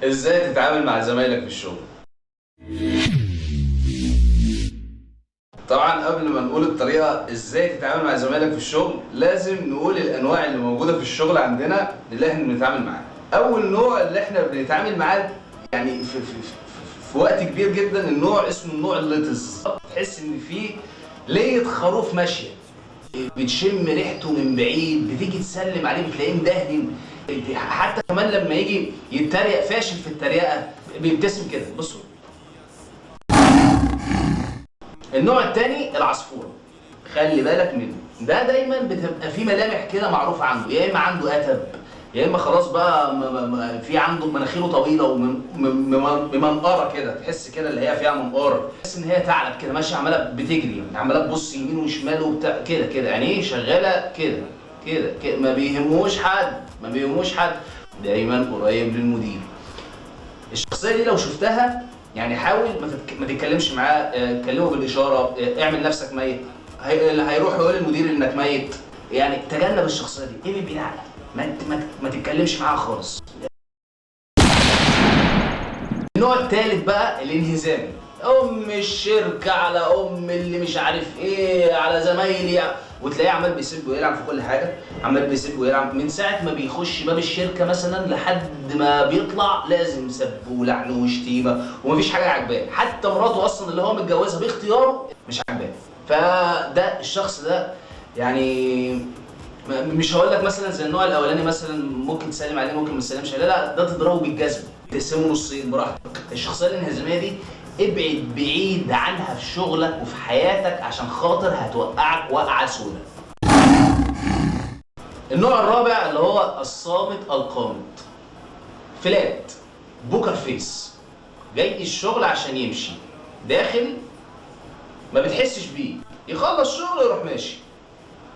ازاي تتعامل مع زمايلك في الشغل؟ طبعا قبل ما نقول الطريقة ازاي تتعامل مع زمايلك في الشغل، لازم نقول الانواع اللي موجودة في الشغل عندنا اللي احنا بنتعامل معاها. اول نوع اللي احنا بنتعامل معاه يعني في وقت كبير جدا، النوع اسمه النوع الليتز. تحس ان في لية خروف ماشية، بتشم ريحته من بعيد، بتيجي تسلم عليه بتلاقيه مدهن، حتى كمان لما يجي يتريق فاشل في التريقه بيبتسم كده. بصوا، النوع الثاني العصفوره، خلي بالك منه، ده دايما بتبقى فيه ملامح كده معروفة عنده، يا اما عنده اتب، يا اما خلاص بقى في عنده مناخيره طويلة ومنقره كده، تحس كده اللي هي فيها منقار، تحس ان هي ثعلب كده ماشية عماله بتجري، عماله تبص يمين وشمال وبتاع كده كده، يعني ايه شغالة كده كده كده، ما بيهموش حد، ما بيهموش حد، دايما قريب للمدير. الشخصية دي لو شفتها يعني حاول ما تتكلمش معاه، كلمة بالاشارة، اعمل نفسك ميت، هيروح يقول للمدير انك ميت، يعني تجنب الشخصية دي، ابعد بعيد عنها، ما تتكلمش معاها خالص. النوع الثالث بقى الانهزامي، ام الشركة على ام اللي مش عارف ايه على زمايلي، وتلاقيه عمال بيسب ويلعب في كل حاجة، عمال بيسب ويلعب من ساعة ما بيخش باب الشركة مثلا لحد ما بيطلع، لازم سب ولعن وشتيمه ومفيش حاجة عاجباه، حتى مراته اصلا اللي هو متجوزها باختياره مش عاجباه. فده الشخص ده يعني مش هقول لك مثلا زي النوع الاولاني مثلا ممكن تسلم عليه ممكن ما تسلمش عليه، لا ده تضربه بالجزمه، تقسمه نصين براحتك. الشخصية الانهزاميه دي ابعد بعيد عنها في شغلك وفي حياتك عشان خاطر هتوقعك وقعه سودة. النوع الرابع اللي هو الصامت القامت، flat poker face، جاي الشغل عشان يمشي، داخل ما بتحسش بيه، يخلص شغله يروح ماشي.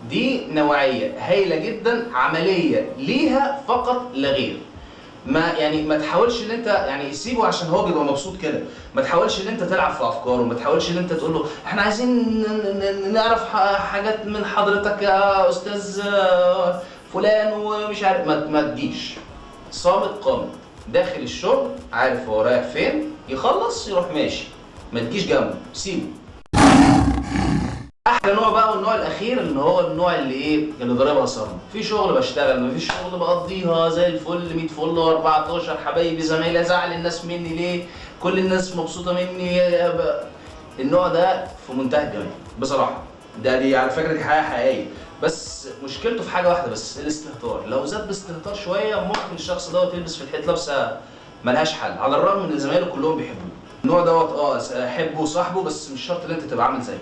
دي نوعية هايلة جدا، عملية ليها فقط لا غير. ما يعني ما تحاولش ان انت يعني سيبه عشان هو بيبقى مبسوط كده، ما تحاولش ان انت تلعب في افكاره، ما تحاولش ان انت تقول له احنا عايزين نعرف حاجات من حضرتك يا استاذ فلان ومش عارف، ما تجيش. صامت قامت، داخل الشغل عارف هو رايح فين، يخلص يروح ماشي، ما تجيش جنبه، سيبه. احلى نوع بقى والنوع الاخير اللي هو النوع اللي ايه، اللي ضاربها صرمه، في شغل بشتغل، مفيش شغل بقضيها زي الفل 100 فل و14، حبايبي زمايلي، ازعل الناس مني ليه؟ كل الناس مبسوطة مني. النوع ده في منتهى الجمال بصراحة، ده دي على فكرة دي حقيقة حقيقية، بس مشكلته في حاجة واحدة بس، الاستهتار. لو زاد باستهتار شوية ممكن الشخص دوت يلبس في الحيط لابسه ملهاش حل، على الرغم ان زمايله كلهم بيحبوه. النوع دوت حبه وصاحبه، بس مش شرط ان انت تبقى عامل زيه.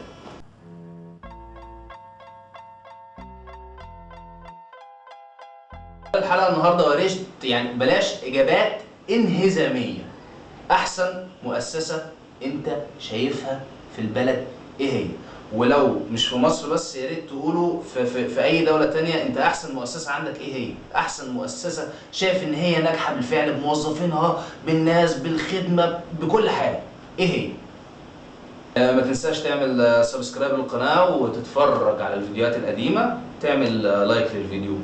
الحلقة النهارده وريت يعني بلاش اجابات انهزاميه. احسن مؤسسة انت شايفها في البلد ايه هي؟ ولو مش في مصر بس يا ريت تقولوا في اي دولة تانية انت احسن مؤسسة عندك ايه هي؟ احسن مؤسسة شايف ان هي ناجحة بالفعل بموظفينها بالناس بالخدمة بكل حاجة، ايه هي؟ ما تنساش تعمل subscribe للقناة وتتفرج على الفيديوهات القديمة، تعمل like للفيديو.